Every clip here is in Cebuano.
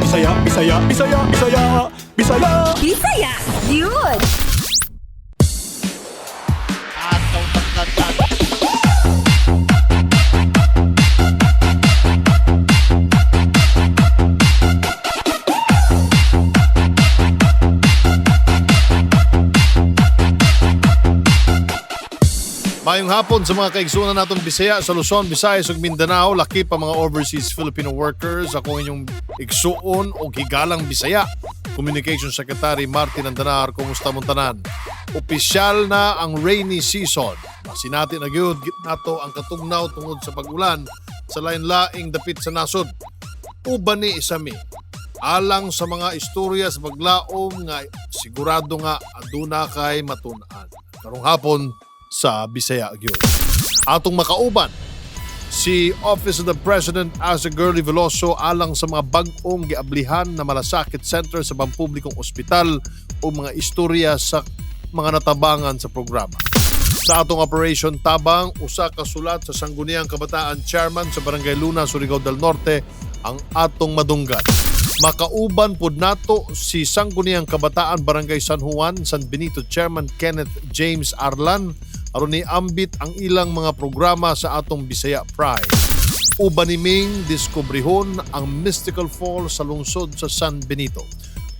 Bisaya, Bisaya, Bisaya, Bisaya, Bisaya. Bisaya, yun! Mayong hapon sa mga kaigsunan natong Bisaya sa Luzon, Visayas ug Mindanao, laki pa mga overseas Filipino workers. Ako inyong igsuon og higalang Bisaya. Communication Secretary Martin Andanar, kumusta mong tanan? Opisyal na ang rainy season. Masinati na gyud nato ang katugnaw tungod sa pag-ulan sa lain-laing dapit sa nasod. Uban ni isami alang sa mga istorya sa paglaom nga sigurado nga aduna kay matun-an. Karong hapon sa Bisaya gyud. Atong makauban si Office of the President Asa Girly Veloso alang sa mga bag-ong giablihan na malasakit center sa pampublikong ospital o mga istorya sa mga natabangan sa programa. Sa atong Operation Tabang, usa ka sulat sa Sangguniang Kabataan Chairman sa Barangay Luna, Surigao del Norte ang atong madunggan. Makauban pod nato si Sangguniang Kabataan Barangay San Juan, San Benito Chairman Kenneth James Arlan aron ni ambit ang ilang mga programa sa atong Bisaya Pride. Uban ni Ming diskubrihon ang Mystical Falls sa lungsod sa San Benito.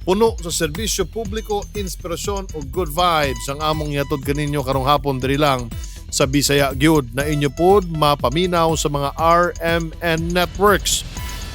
Puno sa serbisyo publiko, inspirasyon o good vibes ang among ihatod kaninyo karong hapon diri lang sa Bisaya gyud na inyo pod mapaminaw sa mga RMN networks.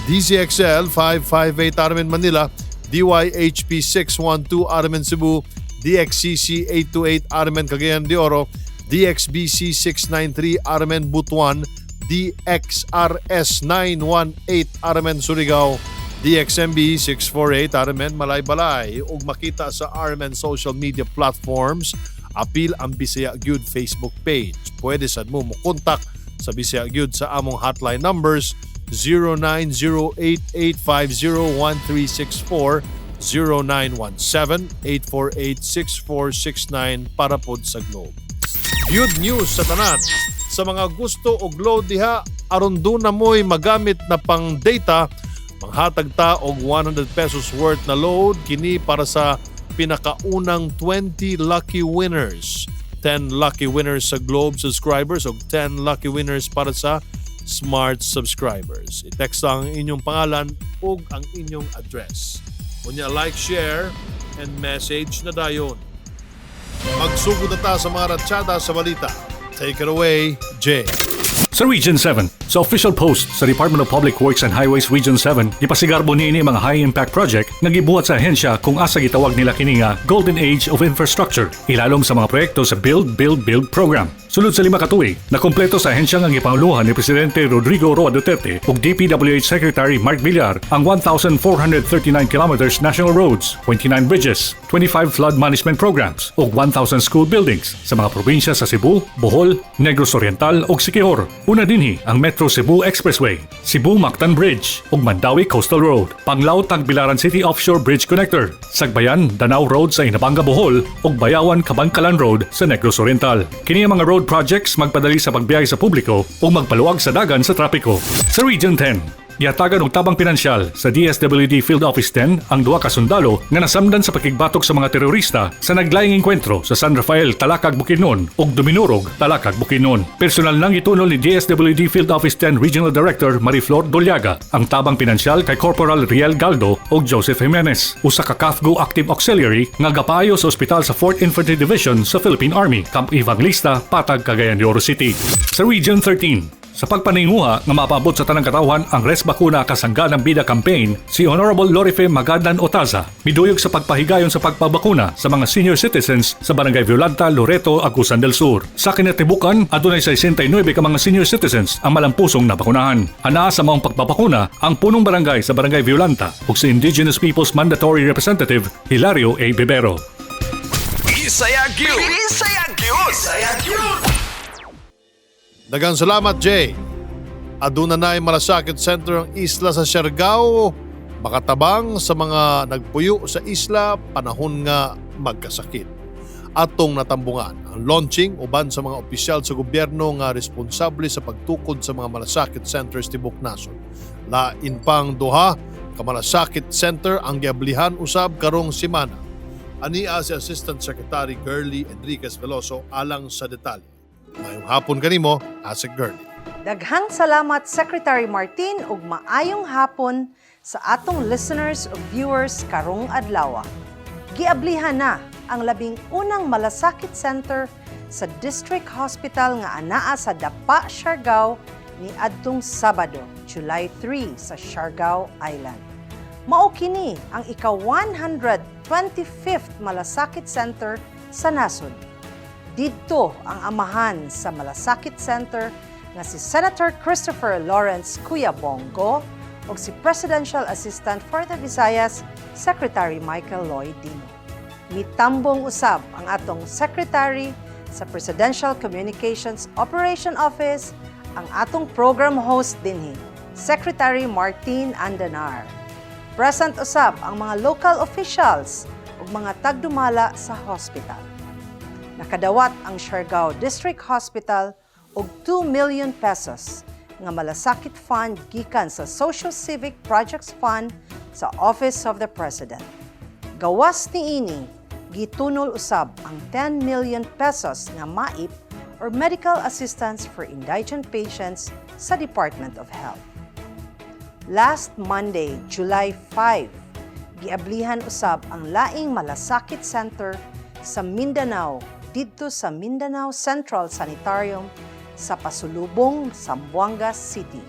DZXL 558 RMN Manila, DYHP 612 RMN Cebu, DXCC 828 RMN Cagayan de Oro, DXBC 693 RMN Butuan, DXRS 918 RMN Surigao, DXMB 648 RMN Malaybalay ug makita sa RMN social media platforms apil ang Bisaya Gyud Facebook page. Pwede sad mo mo kontak sa Bisaya Gyud sa among hotline numbers 0908-850-1364, 0917-848-6469 para pod sa Globe. Good news sa tanan. Sa mga gusto og load diha aron doon na mo'y magamit na pang data, manghatag ta og 100 pesos worth na load kini para sa pinakaunang 20 lucky winners. 10 lucky winners sa Globe subscribers og 10 lucky winners para sa Smart subscribers. I-text lang ang inyong pangalan ug ang inyong address. Unya like, share, and message na dayon. Magsugod na ta sa mga ratsyada sa balita. Take it away, Jay. Sa Region 7, sa official post sa Department of Public Works and Highways Region 7, gipasigarbo niini mga high-impact project nga gibuhat sa ahensya kung asa gitawag nila kini nga Golden Age of Infrastructure, ilalom sa mga proyekto sa Build, Build, Build program. Sulod sa 5 ka tuig, nakumpleto sa ahensya nga gipanguluhan ni Presidente Rodrigo Roa Duterte ug DPWH Secretary Mark Villar ang 1,439 kilometers national roads, 29 bridges, 25 flood management programs ug 1,000 school buildings sa mga probinsya sa Cebu, Bohol, Negros Oriental ug Siquijor. Una dinhi ang Metro Cebu Expressway, Cebu Mactan Bridge ug Mandaue Coastal Road, Panglao Tagbilaran City Offshore Bridge Connector, Sagbayan Danao Road sa Inabanga Bohol ug Bayawan Kabankalan Road sa Negros Oriental. Kini ang mga road projects magpadali sa pagbiyahe sa publiko ug magpaluwag sa dagan sa trapiko. Sa Region 10, gihatagan og tabang pinansyal sa DSWD Field Office 10 ang duha ka sundalo nga nasamdan sa pakigbatok sa mga terorista sa naglaing engkwentro sa San Rafael, Talakag, Bukidnon ug Duminurog, Talakag, Bukidnon. Personal nang gitunol ni DSWD Field Office 10 Regional Director Mariflor Doliaga ang tabang pinansyal kay Corporal Riel Galdo ug Joseph Jimenez, usa ka CAFGU Active Auxiliary nga gapayo sa ospital sa 4th Infantry Division sa Philippine Army, Camp Evangelista, Patag, Cagayan de Oro City. Sa Region 13, sa pagpaninguha nga mapabot sa tanang katawhan ang Res Bakuna Kasangganang Bida campaign, si Honorable Lorife Magadan Otaza miduyog sa pagpahigayon sa pagpabakuna sa mga senior citizens sa Barangay Violanta, Loreto, Agusan del Sur. Sa kinatibukan, adunay 69 ka mga senior citizens ang malampusong nabakunahan. Anaa sa maong pagpapakuna ang punong barangay sa Barangay Violanta ug si Indigenous Peoples Mandatory Representative Hilario A. Bibero. Bisaya Gyud. Bisaya Gyud. Bisaya Gyud. Daghang salamat, Jay. Aduna na malasakit center ang isla sa Siargao. Makatabang sa mga nagpuyo sa isla panahon nga magkasakit. Atong natambungan ang launching uban sa mga opisyal sa gobyerno nga responsable sa pagtukod sa mga malasakit centers tibok nasod. Lain pang duha ka Ka Malasakit Center ang giablihan usab karong semana. Ania si Assistant Secretary Girlie Enriquez Veloso alang sa detalye. Maayong hapon kanimo, Asec Girlie. Daghang salamat, Secretary Martin, ug maayong hapon sa atong listeners ug viewers karong adlaw. Giablihan na ang 11 na Malasakit Center sa District Hospital nga anaa sa Dapa, Siargao ni adtong Sabado, July 3, sa Siargao Island. Mao kini ang ika-125th Malasakit Center sa nasod. Didto ang amahan sa Malasakit Center nga si Senator Christopher Lawrence Kuya Bong Go ug si Presidential Assistant for the Visayas, Secretary Michael Lloyd Dino. Mitambong usab ang atong Secretary sa Presidential Communications Operation Office, ang atong program host dinhi, Secretary Martin Andanar. Present usab ang mga local officials ug mga tagdumala sa hospital. Nakadawat ang Siargao District Hospital og 2 million pesos nga Malasakit Fund gikan sa Social Civic Projects Fund sa Office of the President. Gawas niini, gitunol usab ang 10 million pesos nga MAIP or Medical Assistance for Indigent Patients sa Department of Health. Last Monday, July 5, giablihan usab ang laing Malasakit Center sa Mindanao didto sa Mindanao Central Sanitarium sa Pasulubong, Zamboanga City.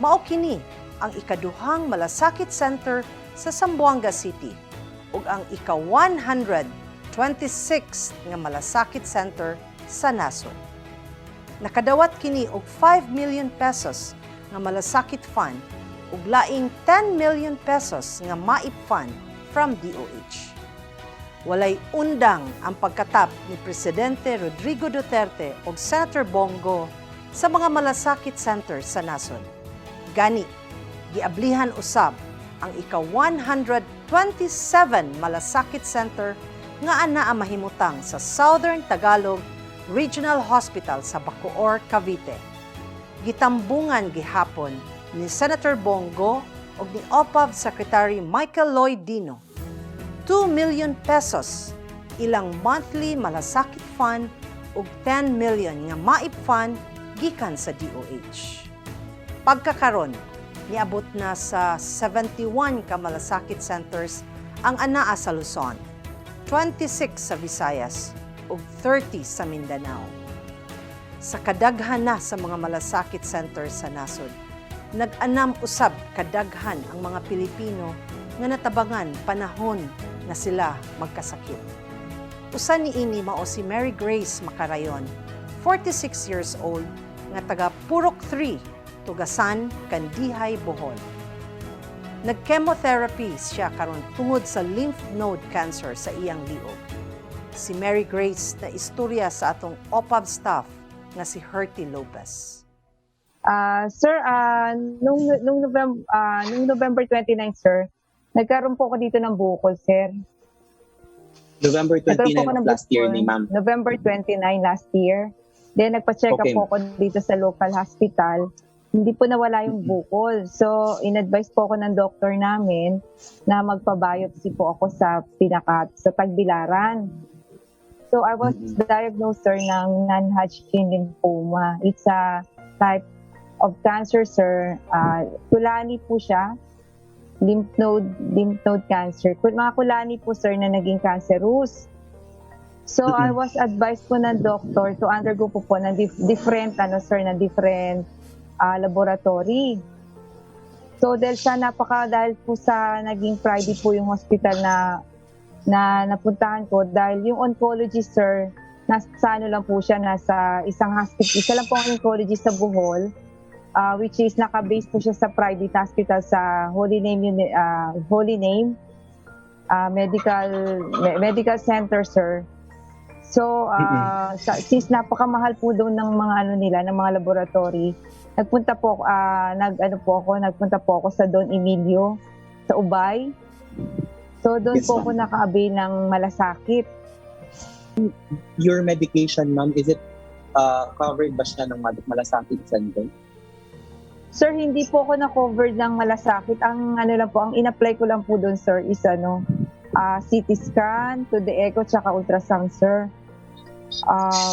Mao kini ang ikaduhang Malasakit Center sa Zamboanga City ug ang ika-126 nga Malasakit Center sa nasod. Nakadawat kini og 5 million pesos nga Malasakit Fund ug laing 10 million pesos nga MAIP Fund from DOH. Walay undang ang pagkatap ni Presidente Rodrigo Duterte ug Senator Bong Go sa mga malasakit center sa nasod. Gani, giablihan usab ang ika-127 Malasakit Center nga anaa mahimutang sa Southern Tagalog Regional Hospital sa Bacoor, Cavite. Gitambungan gihapon ni Senator Bong Go ug ni OPAV Secretary Michael Lloyd Dino 2 million pesos ilang monthly Malasakit Fund ug 10 million nga MAIP Fund gikan sa DOH. Pagkakaron, niabot na sa 71 ka malasakit centers ang anaa sa Luzon, 26 sa Visayas ug 30 sa Mindanao. Sa kadaghan na sa mga malasakit centers sa nasod, nag-anam usab kadaghan ang mga Pilipino nga natabangan panahon nga sila magkasakit. Usa niini mao si Mary Grace Macarayon, 46 years old, nga taga Purok 3, Tugasan, Kandihay, Bohol. Nag-chemotherapy siya karon tungod sa lymph node cancer sa iyang liog. Si Mary Grace na istorya sa atong OPAV staff nga si Herty Lopez. Sir, nung November 29, sir, nagkaroon po ako dito ng bukol, sir. November Nagkaroon po 29 ako of ng last year bukol. ni ma'am. November 29 last year. Then nagpa-check up po ako dito sa local hospital. Hindi po nawala yung bukol. So, in-advise po ako ng doctor namin na magpa-biopsy po ako sa Tagbilaran. So, I was diagnosed, sir, ng non-Hodgkin lymphoma. It's a type of cancer, sir. Kulani po siya. Lymph node cancer. Mga kulani po, sir, na naging cancerous. So, I was advised po ng doctor to undergo po ng different, ano, sir, ng different laboratory. So, dahil po sa naging private po yung hospital na napuntahan ko, dahil yung oncologist, sir, nasa ano lang po siya, nasa isang hospital, isa lang po ang oncologist sa Bohol, which is naka-base po siya sa private hospital sa Holy Name Medical Center, sir. So, since napakamahal po doon ng mga ano nila, ng mga laboratory, nagpunta po nag ano po ako, nagpunta po ako sa Don Emilio sa Ubay. So doon po Yes, ako ma'am. naka-avail ng Malasakit. Your medication, ma'am, is it covered ba siya ng Malasakit Center? Sir, hindi po ako na-covered ng Malasakit. Ang ano lang po, ang in-apply ko lang po doon, sir, is ano, CT scan, 2D echo, tsaka ultrasound, sir.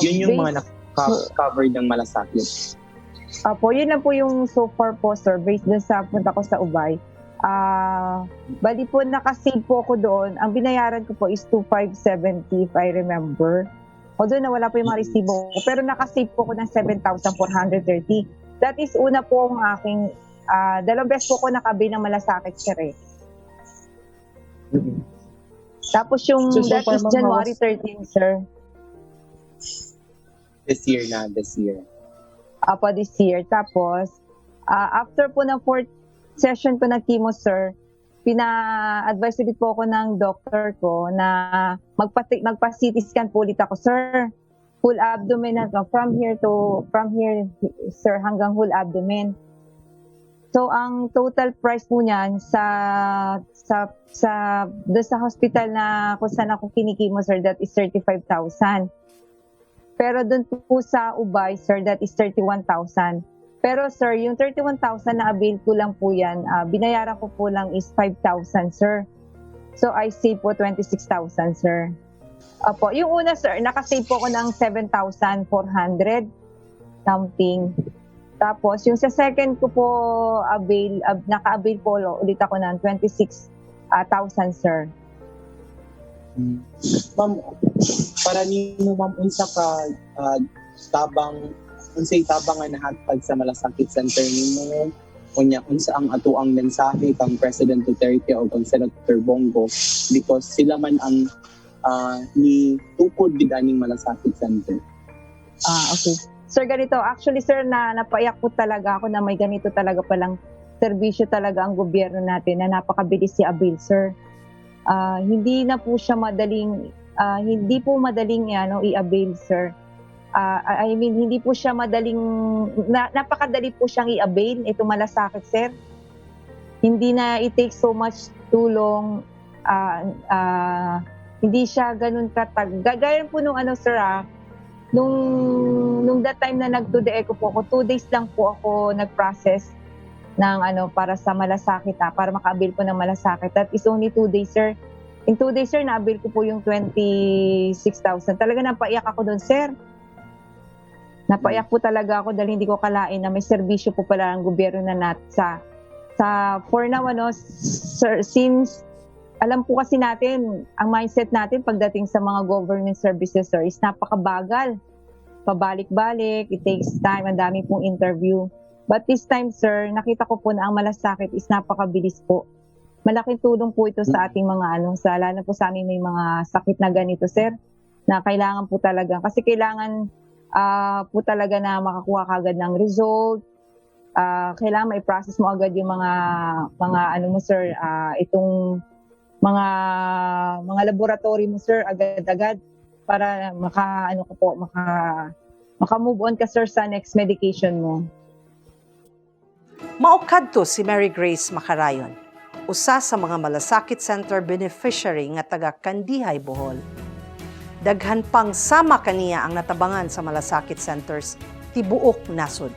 Yun yung mga na-covered ng Malasakit. Apo, yun lang po yung so far po, sir, based dun sa punta ko sa Ubay. Bali po, nakasave po ako doon. Ang binayaran ko po is 2,570 if I remember. Although nawala po yung mga resibo ko, pero nakasave po ako ng 7,430. That is una po ang aking, dalawang beses po ako naka-avail ng Malasakit, sir, eh. Tapos yung, So that far, is ma'am, January 13, sir. This year na, this year. Apo, this year. Tapos, after po ng fourth session ko ng chemo, sir, pina-advise ulit po ako ng doctor ko na magpa-CT scan po ulit ako, sir. Full abdomen hanggang from here, sir, hanggang whole abdomen. So, ang total price po niyan sa, doon sa hospital na kung saan ako kini-chemo, sir, that is 35,000. Pero doon po sa Ubay, sir, that is 31,000. Pero sir, yung 31,000 na avail ko lang po yan, binayaran ko po lang is 5,000, sir. So I save po 26,000, sir. Opo, yung una, sir, nakasave po ako ng 7,400 something. Tapos yung sa second ko po avail, naka-avail po ulit ako ng 26,000, sir. Ma'am, para nimo, ma'am, unsa ka tabang, unsay tabang nga nahatag sa Malasakit Center nimo? Unya, unsa ang atoang mensahe kang President Duterte o kang Senator Bong Go because sila man ang ni tukod gid aning Malasakit Center? Ah, okay. Sir, ganito. Actually, sir, na napaiyak po talaga ako na may ganito talaga palang serbisyo talaga ang gobyerno natin na napakabilis i-avail, sir. Hindi na po siya madaling, hindi po madaling ano, i-avail, sir. I mean, hindi po siya madaling, napakadali po siyang i-avail, ito Malasakit, sir. Hindi na it takes so much tulong, hindi siya ganun katag. Gaya po nung ano, sir, nung that time na nag 2D echo po ako, 2 days lang po ako nag-process ng ano para sa Malasakit, para maka-avail po ng Malasakit. That is only 2 days, sir. In 2 days, sir, na-avail ko po yung 26,000. Talaga napaiyak ako doon, sir. Napaiyak po talaga ako dahil hindi ko akalain na may serbisyo po pala ang gobyerno na nat sa for now ano, sir, since alam po kasi natin, ang mindset natin pagdating sa mga government services, sir, is napakabagal. Pabalik-balik, it takes time, ang dami pong interview. But this time, sir, nakita ko po na ang Malasakit is napakabilis po. Malaking tulong po ito sa ating mga ano, sa lalo po sa amin may mga sakit na ganito, sir, na kailangan po talaga. Kasi kailangan po talaga na makakuha kagad ng result. Kailangan mai-process mo agad yung mga ano mo, sir, itong mga laboratory mo, sir, agad-agad para maka ano ka po maka move on ka, sir, sa next medication mo. Mao kadto si Mary Grace Macarayon, usa sa mga Malasakit Center beneficiary nga taga Kandihay, Bohol. Daghan pang sama kaniya ang natabangan sa Malasakit Centers tibuok nasod.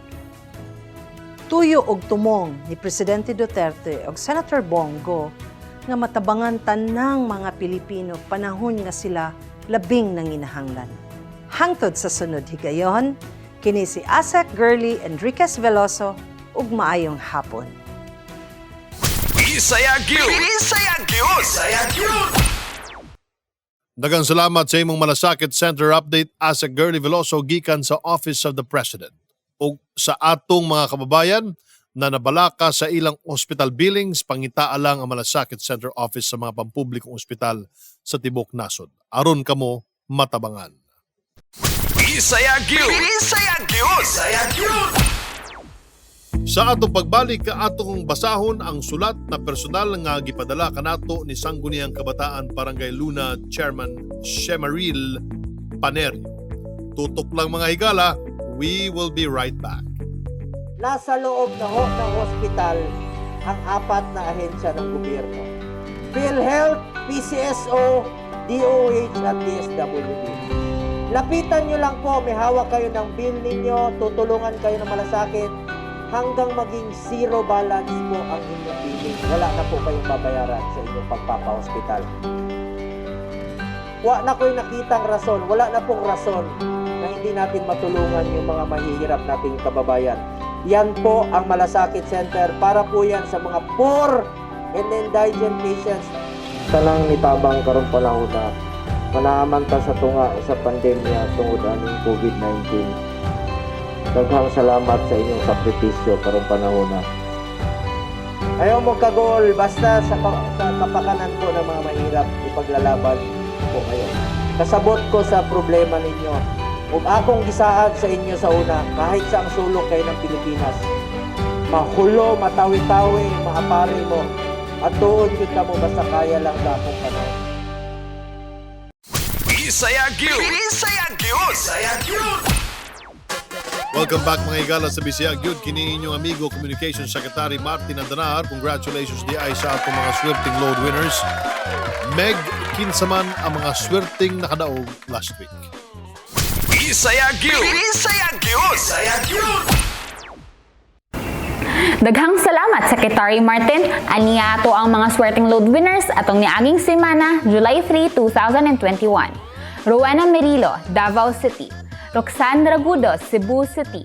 Tuyo og tumong ni Presidente Duterte og Senator Bong Go nga matabangan tanang mga Pilipino panahon nga sila labing nanginahanglan. Hangtod sa sunod higayon, kini si Asec Girlie Enriquez Veloso ug maayong hapon. Bisaya gyud. Bisaya gyud. Bisaya gyud. Daghang salamat sa imong Malasakit Center update, Asec Girlie Veloso, gikan sa Office of the President. O sa atong mga kababayan na nabalaka sa ilang hospital billings, pangitaa lang ang Malasakit Center Office sa mga pampublikong ospital sa tibok nasod. Aron kamo matabangan. Bisaya gyud. Bisaya gyud. Bisaya gyud. Sa atong pagbalik, atong basahon ang sulat na personal nga gipadala kanato ni Sangguniang Kabataan Barangay Luna Chairman Shemaril Panerio. Tutok lang, mga higala, we will be right back. Nasa loob na ho ng hospital ang apat na ahensya ng gobyerno: PhilHealth, PCSO, DOH at DSWD. Lapitan nyo lang po, may hawak kayo ng bill ninyo, tutulungan kayo ng Malasakit. Hanggang maging zero balance po ang inyong billing. Wala na po kayong babayaran sa inyong pagpapa-hospital. Wa na ko'y nakitang rason, wala na pong rason na hindi natin matulungan yung mga mahihirap nating kababayan. Yan po ang Malasakit Center, para po yan sa mga poor and indigent patients. Tanang nitabang karong panahona, manaaman ta sa tunga sa pandemya tungod aning COVID-19. Daghang salamat sa inyong sakripisyo karong panahona. Ayaw mo kagol, basta sa kapakanan po ng mga mahirap, ipaglalaban ko kayo. Kasabot ko sa problema ninyo. Ug akong gisaad sa inyo sa una, kahit sa ang sulok kayo ng Pilipinas, mahulo, matawi-tawi, maapari mo, at tuon yun ka mo basta kaya lang sa akong panahon. Bisaya gyud. Bisaya gyud. Bisaya gyud. Welcome back, mga higala, sa Bisaya Gyud. Kini inyong amigo, Communications Secretary Martin Andanar. Congratulations diay sa atong mga swerteng load winners. Meg, kinsa man ang mga swerteng nakadaog last week? Bisaya gyud. Bisaya gyud. Bisaya gyud. Daghang salamat, Secretary Martin. Aniya ato ang mga swerteng load winners atong niaging semana, July 3, 2021. Rowena Merilo, Davao City. Roxanne Ragudo, Cebu City.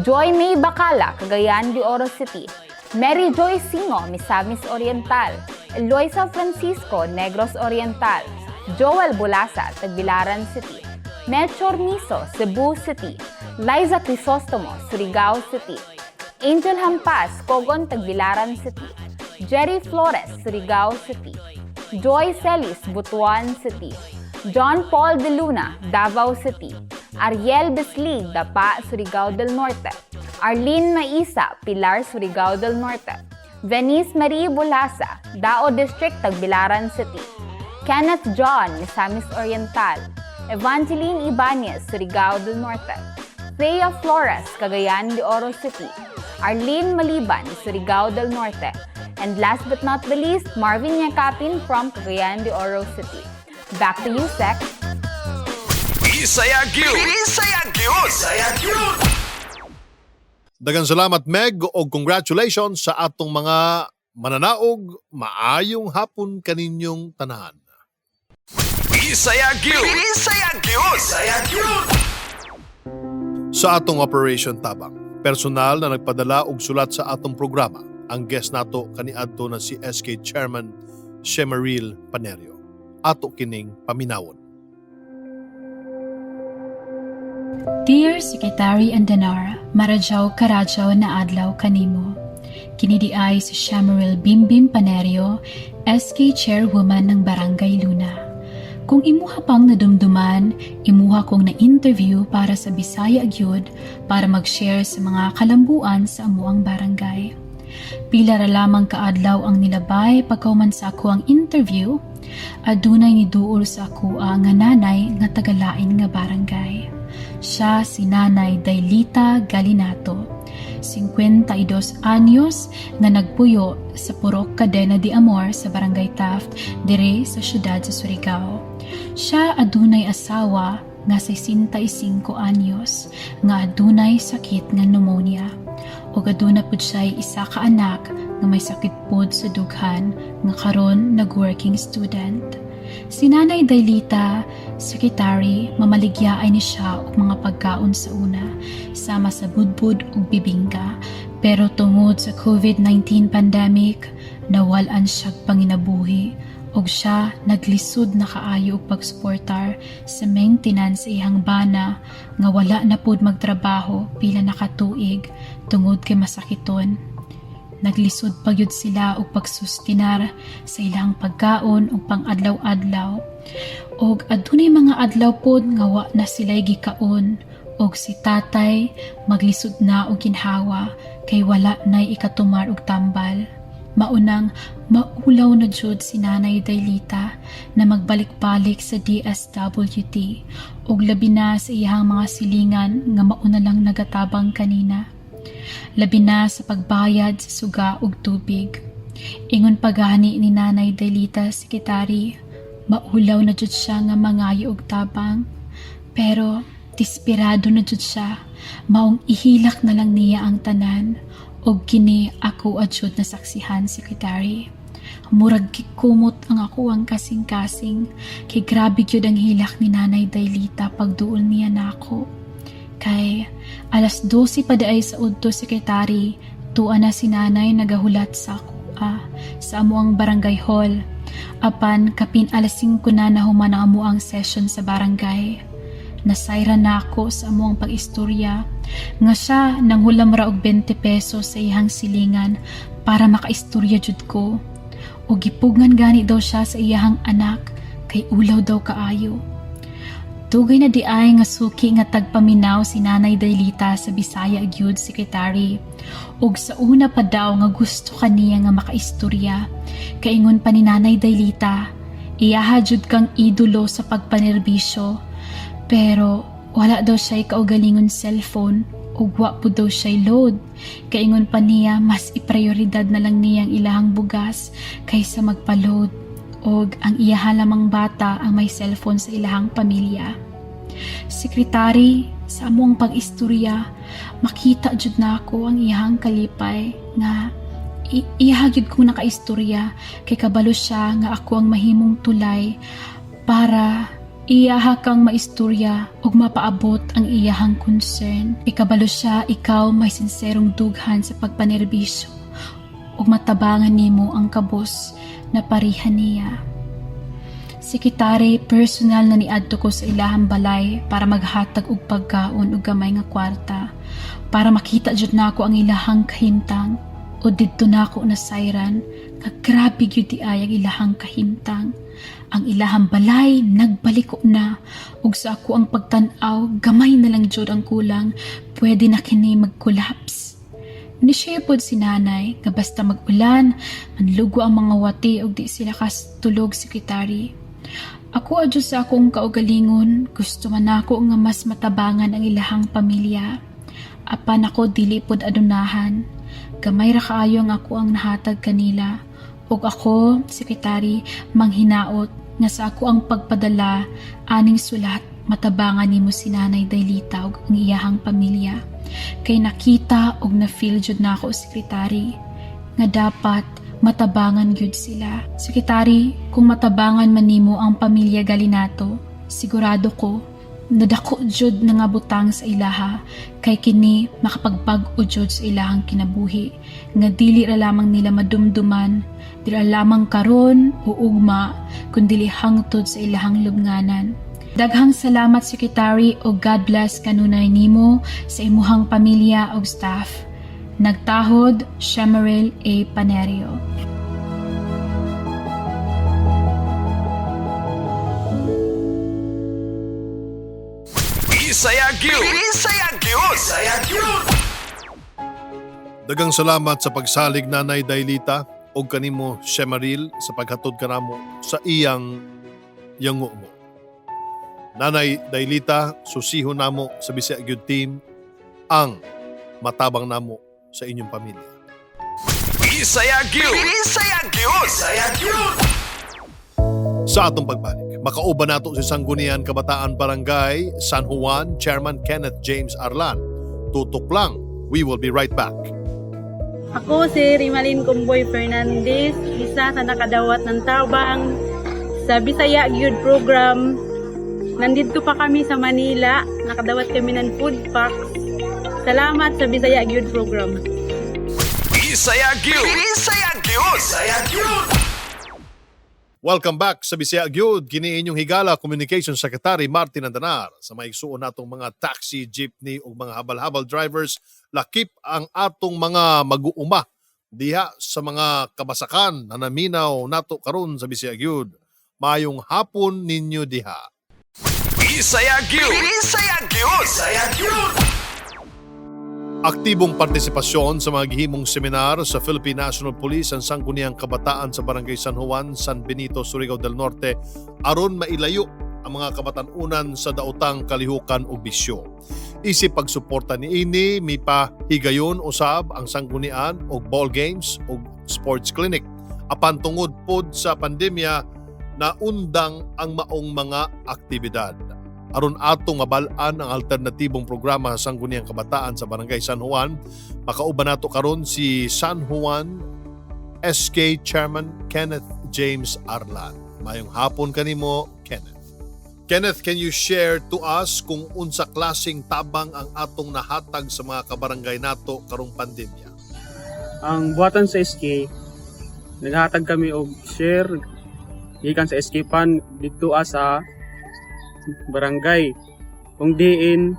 Joy May Bacala, Cagayan de Oro City. Mary Joy Singo, Misamis Oriental. Eloisa Francisco, Negros Oriental. Joel Bulasa, Tagbilaran City. Melchor Miso, Cebu City. Liza Crisostomo, Surigao City. Angel Hampas, Kogon, Tagbilaran City. Jerry Flores, Surigao City. Joy Celis, Butuan City. John Paul De Luna, Davao City. Ariel Beslig, Dapa, Surigao del Norte. Arlene Maisa, Pilar, Surigao del Norte. Venice Marie Bulasa, Dao District, Tagbilaran City. Kenneth John, Misamis Oriental. Evangeline Ibanez, Surigao del Norte. Thea Flores, Cagayan de Oro City. Arlene Maliban, Surigao del Norte. And last but not the least, Marvin Yakapin from Cagayan de Oro City. Back to you, Sec. Bisaya gyud. Bisaya gyud. Bisaya gyud. Daghang salamat, Meg, og congratulations sa atong mga mananaog. Maayong hapon kaninyong tanan. Bisaya gyud. Bisaya gyud. Bisaya gyud. Sa atong Operation Tabang, personal na nagpadala og sulat sa atong programa ang guest nato kaniadto na si SK Chairman Shemaril Panerio. Ato kining paminawon. Dear Secretary Andanar, Maradyaw karadyaw na adlaw kanimo. Kini diay si Shamaril Bimbim Panerio, SK Chairwoman ng Barangay Luna. Kung imuha pang nadumduman, imuha kong na-interview para sa Bisaya Gyud para mag-share sa mga kalambuan sa amuang barangay. Pila ra lamang kaadlaw ang nilabay pagkauman sa ako ang interview, adunay ni duol sa ako nga nanay nga tagalain nga barangay. Siya si Nanay Dailita Galinato, 52 anyos, nga nagpuyo sa Purok Cadena de Amor sa Barangay Taft, dire sa siyudad sa Surigao. Siya adunay asawa nga 65 anyos nga adunay sakit nga pneumonia. Ug aduna pud siya isa ka anak nga may sakit pod sa dughan nga karon nag-working student. Si Nanay Dailita, Secretary, mamaligya ay ni siya og mga pagkaon sa una, sama sa budbud ug bibingka. Pero tungod sa COVID-19 pandemic, nawal-an siya panginabuhi ug siya naglisod na kaayo og pagsuportar sa maintenance sa iyang bana nga wala na pud magtrabaho pila na ka tuig tungod kay masakiton. Naglisod pa gyud sila og pagsustinar sa ilang pagkaon ug pang-adlaw-adlaw. Og adunay mga adlaw pod nga wa na sila'y gikaon og si tatay maglisod na og ginhawa kay wala nay ikatumar og tambal. Maunang maulaw na jud si Nanay Dailita na magbalik-balik sa DSWD ug labi na sa iyang mga silingan nga mauna lang nagatabang kanina. Labi na sa pagbayad sa suga ug tubig. Ingon pagani ni Nanay Dailita, Secretary, maulaw na jud siya nga mangayo og tabang. Pero desperado na jud siya, maong ihilak na lang niya ang tanan. Og kini ako jud nasaksihan, Secretary. Murag gikumot ang akoang kasing-kasing kay grabe gyud ang hilak ni Nanay Dailita pagduol niya nako. Kay alas 12 pa diay sa udto, Secretary, tua na si nanay nagahulat sa akoa sa amuang barangay hall. Apan kapin alas 5 na nahuman ang amuang session sa barangay. Nasayran nako sa amuang pag-istorya nga siya nanghulam ra og 20 pesos sa iyang silingan para makaistorya jud ko. O gipugngan gani daw siya sa iyahang anak kay ulaw daw kaayo. Dugay na diay nga suki nga tagpaminaw si Nanay Dailita sa Bisaya gyud, Secretary. Ug sa una pa daw nga gusto kaniya nga makaistorya. Kaingon pa ni Nanay Dailita, iyaha jud kang idolo sa pagpanerbisyo. Pero wala daw siya kaugalingon cellphone ug wa po daw siya load. Kaingon pa niya, mas iprioridad na lang niyang ilahang bugas kaysa magpa-load, og ang iyaha lamang bata ang may cellphone sa ilahang pamilya. Sekretary, sa among pag-istorya, makita jud nako ang iyahang kalipay nga iyaha gyud kong nakaistorya kay kabalo siya nga ako ang mahimong tulay para iyaha kang maistorya ug mapaabot ang iyahang concern. Ikabalo siya ikaw may sinserong dughan sa pagpanerbisyo ug matabangan nimo ang kabos na pareha niya. Sekretary, personal na niadto ko sa ilahang balay para maghatag og pagkaon ug gamay nga kwarta para makita jud nako ang ilahang kahimtang, o didto nako nasayran nga grabe gyud diay ang ilahang kahimtang. Ang ilahang balay nagbaliko na, ug sa ako ang pagtan-aw, gamay na lang jud ang kulang, pwede na kini mag-collapse. Ni-share pod si nanay nga basta mag-ulan, manlugo ang mga wati ug di sila katulog, Secretary. Ako adyo sa akong kaugalingon, gusto man nako nga mas matabangan ang ilahang pamilya. Apan ako dili pod adunahan. Gamay ra kaayo ang ako ang nahatag kanila. Ug ako, Secretary, manghinaot nga sa ako ang pagpadala aning sulat, matabangan nimo si Nanay Dailita ug ang iyahang pamilya. Kay nakita ug na-feel jud nako, Secretary, nga dapat matabangan gyud sila. Secretary, kung matabangan man nimo ang pamilya Galinato, sigurado ko nadako jud na nga butang sa ilaha kay kini makapagbag-o jud sa ilahang kinabuhi nga dili ra lamang nila madumduman, dili ra lamang karon o ugma, kundi hangtod sa ilahang lubnganan. Daghang salamat, Secretary, o God bless kanunay nimo sa imuhang pamilya ug staff. Nagtahod, Shemaril A. Panerio. Bisaya gyud. Bisaya gyud. Bisaya gyud. Daghang salamat sa pagsalig, Nanay Dailita, og kanimo, Shemaril, sa paghatod kanamo sa iyang yango mo. Nanay Dailita, susihon namo sa Bisaya Gyud Team ang matabang namo sa inyong pamilya. Bisaya gyud. Bisaya gyud. Bisaya gyud. Sa atong pagbalik, makauban nato si Sangguniang Kabataan Barangay San Juan Chairman Kenneth James Arlan. Tutok lang. We will be right back. Ako si Rimalin Kumboy Fernandez, isa sa nakadawat ng tabang sa Bisaya Gyud Program. Nandito pa kami sa Manila, nakadawat kami ng food packs. Salamat sa Bisaya Gyud Program. Bisaya gyud. Bisaya gyud. Bisaya gyud. Welcome back sa Bisaya Gyud. Kini inyong higala Communication Secretary Martin Andanar. Sa maigsuon natong mga taxi, jeepney ug mga habal-habal drivers, lakip ang atong mga mag-uuma diha sa mga kabasakan na naminaw nato karon sa Bisaya Gyud. Maayong hapon ninyo diha. Bisaya gyud. Bisaya gyud. Bisaya gyud. Aktibong partisipasyon sa mga gihimong seminar sa Philippine National Police ang Sangguniang Kabataan sa Barangay San Juan, San Benito, Surigao del Norte aron mailayo ang mga kabatan-unan sa daotang kalihukan o bisyo. Isip pagsuporta niini, mipahigayon usab ang sanggunian og ball games og sports clinic. Apan tungod pod sa pandemya, naundang ang maong mga aktibidad. Aron atong mabal-an ang alternatibong programa sa Sangguniang Kabataan sa Barangay San Juan, makauban nato karon si San Juan SK Chairman Kenneth James Arlan. Mayong hapon kanimo, Kenneth. Kenneth, can you share to us kung unsa klaseng tabang ang atong nahatag sa mga kabarangay nato karong pandemya? Ang buhatan sa SK, naghatag kami og share gikan sa SK Fund didto sa barangay. Kung diin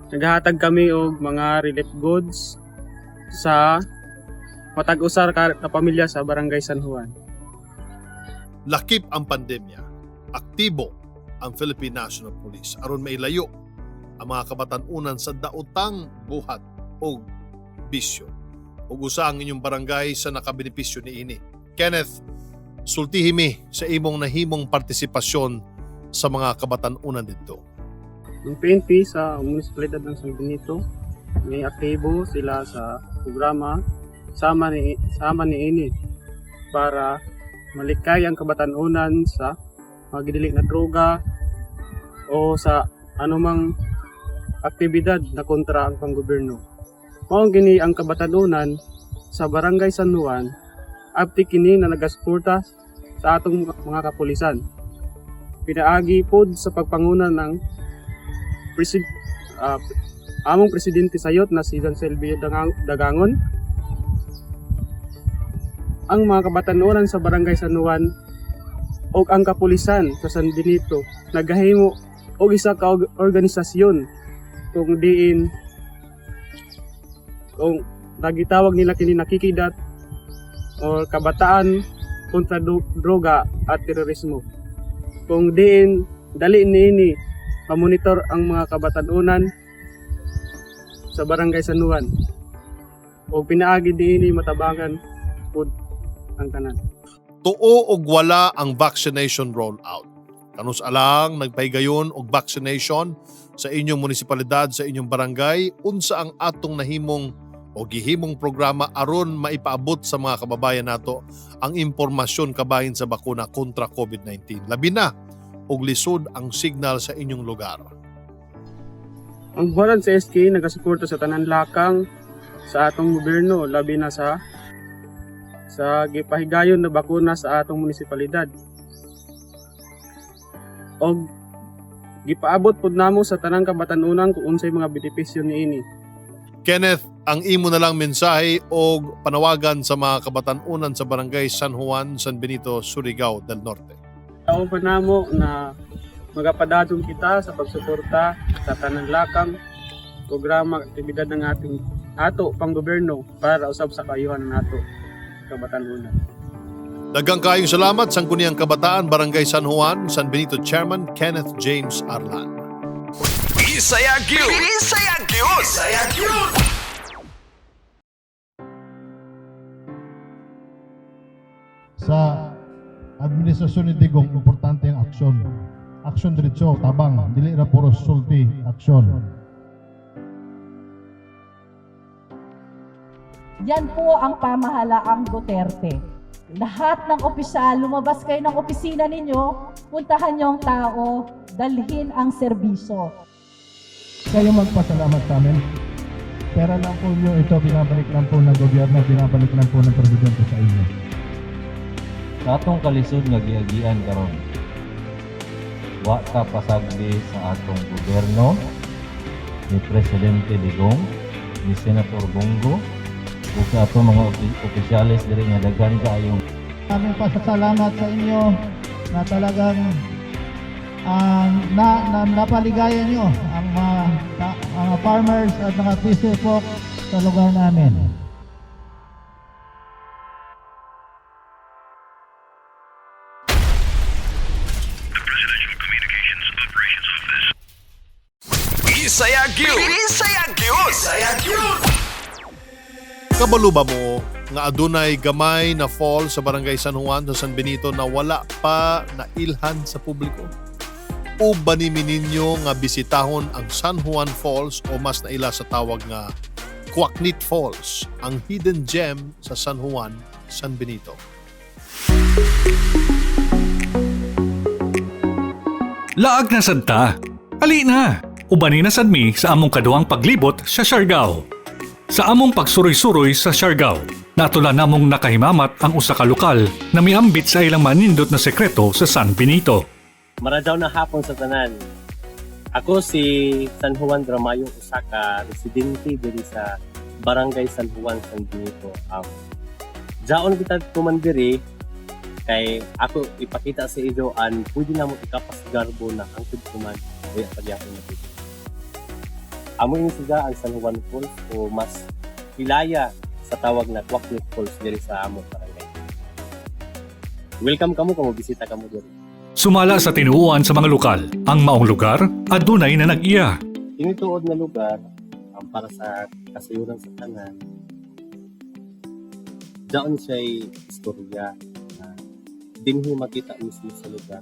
naghatag kami og mga relief goods sa matag usa ka pamilya sa Barangay San Juan. Lakip ang pandemya, aktibo ang Philippine National Police aron mailayo ang mga kabatan-unan sa daotang buhat o bisyo. Ug usa ang inyong barangay sa nakabenepisyo niini. Kenneth, sultihi mi sa imong nahimong partisipasyon sa mga kabatan-unan didto. Ang PNP sa munisipalidad ng San Benito, may aktibo sila sa programa sama ni ini para malikay ang kabatan-unan sa magdili na droga o sa anumang aktibidad na kontra ang panggobyerno. Mao gini ang kabatan-unan sa Barangay San Juan, abti kini na nagasuporta sa atong mga kapulisan. Pinaagi pod sa pagpanguna ng among presidente sayot na si Dan Silvio Dagangon. Ang mga kabatan-unan sa Barangay San Juan ug ang kapulisan sa San Benito nagahimo og isa ka organisasyon kung diin kung nagitawag nila kini nakikidat o kabataan kontra droga at terorismo, kung diin dali niini pamonitor ang mga kabatan-unan sa Barangay San Juan o pinaagi diini matabangan pud ang tanan. Tuo og wala ang vaccination rollout? Kanus alang nagpahigayon og vaccination sa inyong munisipalidad, sa inyong barangay, unsa ang atong nahimong o gihimong programa aron maipaabot sa mga kababayan nato ang impormasyon kabahin sa bakuna kontra COVID-19? Labi na og lisod ang signal sa inyong lugar. Ang buhaton sa SK nagasuporta sa tanan lakang sa atong gobyerno, labi na sa gipahigayon na bakuna sa atong munisipalidad. Og gipaabot pud namo sa tanang kabatan-unan kung unsay mga benepisyo niini. Kenneth, ang imo na lang mensahe og panawagan sa mga kabatan-unan sa Barangay San Juan, San Benito, Surigao del Norte. Tao pa namo na magapadadong kita sa pagsuporta sa tanan lakang programa aktibidad ng ating ato panggobyerno para usab sa kaayuhan ng ato kabatan-unan. Daghang kayong salamat, Sangguniang Kabataan, Barangay San Juan, San Benito Chairman Kenneth James Arlan. Bisaya gyud. Bisaya gyud. Bisaya gyud. Sa administrasyon ni Digong, importante ang aksyon. Aksyon diretso, tabang, dili ra puro sulti, aksyon. Yan po ang pamahalaang Duterte. Lahat ng opisyal, lumabas kayo ng opisina ninyo, puntahan niyo ang tao, dalhin ang serbisyo. Kayo magpasalamat sa amin. Pera lang po nyo ito, binabalik lang po ng gobyerno, binabalik lang po ng presidente sa inyo. Sa atong kalisod nga giagian karon, wa ta pasagdi sa atong gobyerno ni Presidente Digong, ni Senator Bong Go ug sa atong mga opisyales diri nga daghan kaayong Aming pasasalamat sa inyo na talagang na napaligaya nyo ang mga farmers at mga fisher folk sa lugar namin. Bisaya gyud. Bisaya gyud. Bisaya gyud. Kabalo ba mo nga adunay gamay na fall sa Barangay San Juan sa San Benito na wala pa nailhan sa publiko? O banimi ninyo nga bisitahon ang San Juan Falls o mas naila sa tawag nga Kwaknit Falls, ang hidden gem sa San Juan, San Benito? Laag na sad ta. Ali na. Ubani na sad mi sa among kaduhang paglibot sa Siargao. Sa among pagsuroy-suroy sa Siargao, natula namong nakahimamat ang usa ka lokal na miambit sa ilang manindot na sekreto sa San Benito. Maradyaw na hapon sa tanan. Ako si San Juan Dramayo, usa ka residente diri sa Barangay San Juan, San Benito. Jaon kita kumandiri kay ako ipakita sa inyo ang pwede namo ikapasigarbo na hangtod kuman uya pagyapon na pwede. Amo ini siya ang San Juan Falls o mas kilaya sa tawag na Kwaknit Falls diri sa among barangay. Welcome kamo kung bisita kamo diri. Sumala sa tinuoan sa mga lokal, ang maong lugar adunay na nag-iya. Tinituod na lugar ang para sa kasayuran sa tanan. Jaon siya'y istorya na dinhi makita mismo sa lugar.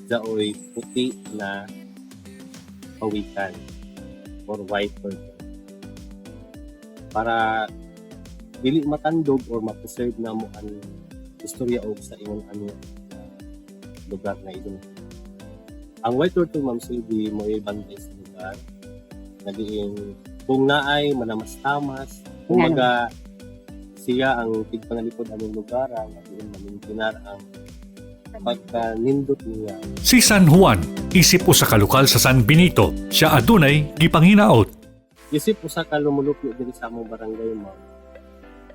Jaoy puti na pawikan or white turtle. Para dili matandog or ma-preserve na mo ang istorya og sa imong ano lugar na ito. Ang white turtle, Ma'am Sylvie, mo bantay sa lugar. Naging kung naay manamastamas, kung maga siya ang tigpangalipod among lugar, ang naging mamintinar ang pagkanindot niya. Si San Juan, isip usa ka lokal sa San Benito, siya adunay gipanghinaot. Isip usa ka lumulupyo diri sa among barangay, ma'am.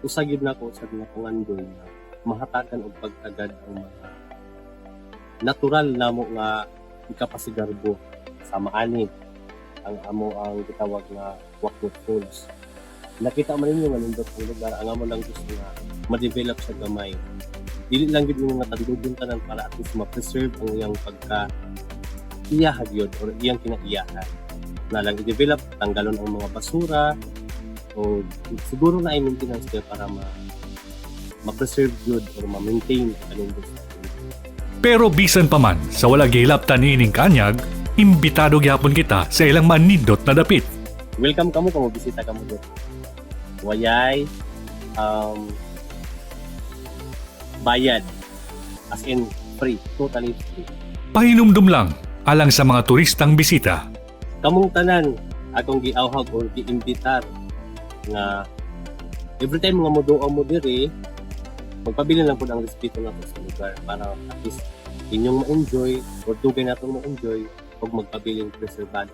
Usa gyud nako sa mga pangandoy na mahatagan og pagtagad ang mga natural namo nga ikapasigarbo sa maani ang amo ang gitawag nga Kwaknit Falls. Nakita man ninyo nga nindot ang lugar, ang amo lang gusto nga ma-develop sa gamay. Dili lang gid nga tandugon tanan para at least ma-preserve ang iyang pagka iyaha gyud or iyang kinaiyahan. Na lang i-develop, tanggalon ang mga basura o siguro na ay maintenance kaya para ma-preserve gyud or ma-maintain ang kanindot sa. Pero bisan pa man sa wala gihilaptan niining kaanyag, imbitado gyapon kita sa ilang manindot na dapit. Welcome kamo kung bisita kamo dito. Wayay bayad, as in free, totally free. Pahinumdum lang alang sa mga turistang bisita. Kamong tanan akong giawhag or giimbitar nga every time nga moduo mo diri, magpabilin lang pud ang respeto nato sa lugar para at least inyong ma-enjoy or dugay natong ma-enjoy ug magpabiling preservado.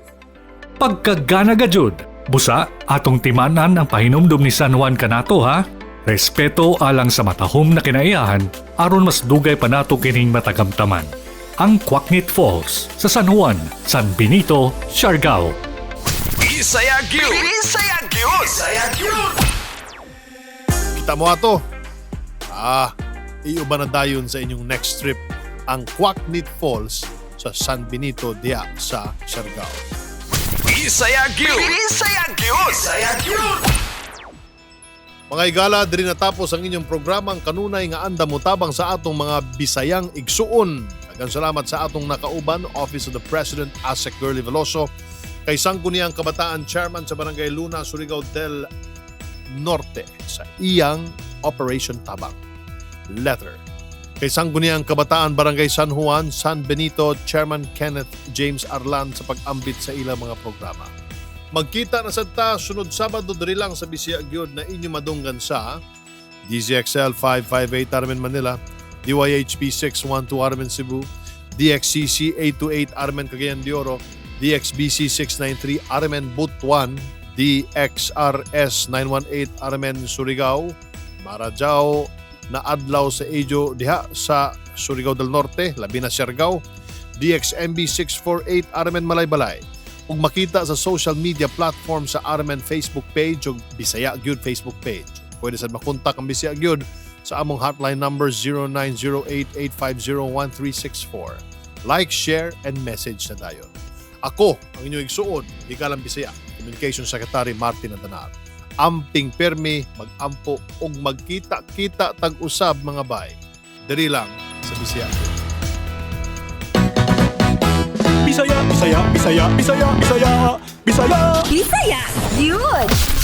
Pagkagana gajud, busa atong timanan ang pahinumdum ni San Juan kanato ha. Respeto alang sa matahom na kinaiyahan aron mas dugay pa nato kining matagamtaman. Ang Kwaknit Falls sa San Juan, San Benito, Siargao. Bisaya gyud. Bisaya gyud. Bisaya gyud. Kita mo ato. Iuban na dayon sa inyong next trip ang Kwaknit Falls sa San Benito diha sa Siargao. Bisaya gyud. Bisaya gyud. Bisaya gyud. Mga igala, diri natapos ang inyong programang kanunay nga andam motabang sa atong mga Bisayang igsuon. Daghang salamat sa atong nakauban, Office of the President, Asec Girlie Veloso, kay Sangguniang Kabataan Chairman sa Barangay Luna, Surigao del Norte sa iyang Operation Tabang. Letter. Kay Sangguniang Kabataan Barangay San Juan, San Benito, Chairman Kenneth James Arlan sa pag-ambit sa ilang mga programa. Magkita na sad ta sunod Sabado diri lang sa Bisaya gyud na inyo madunggan sa DZXL 558 Armen Manila, DYHP 612 Armen Cebu, DXCC 828 Armen Cagayan de Oro, DXBC 693 Armen Butuan, DXRS 918 Armen Surigao, Maradyaw na adlaw sa Ejo diha sa Surigao del Norte, labi na Siargao, DXMB 648 Armen Malaybalay. Ug makita sa social media platform sa Armen Facebook page ug Bisaya Gyud Facebook page. Pwede sad makontak ang Bisaya Gyud sa among hotline number 0908-850-1364. Like, share, and message na dayon. Ako, ang inyong igsuon, Hikalang Bisaya, Communication Secretary Martin Andanar. Amping permi, magampo ug magkita-kita tag-usab mga bay. Diri lang sa Bisaya Gyud. Bisaya, Bisaya, Bisaya, Bisaya, Bisaya, Bisaya. Bisaya, yun!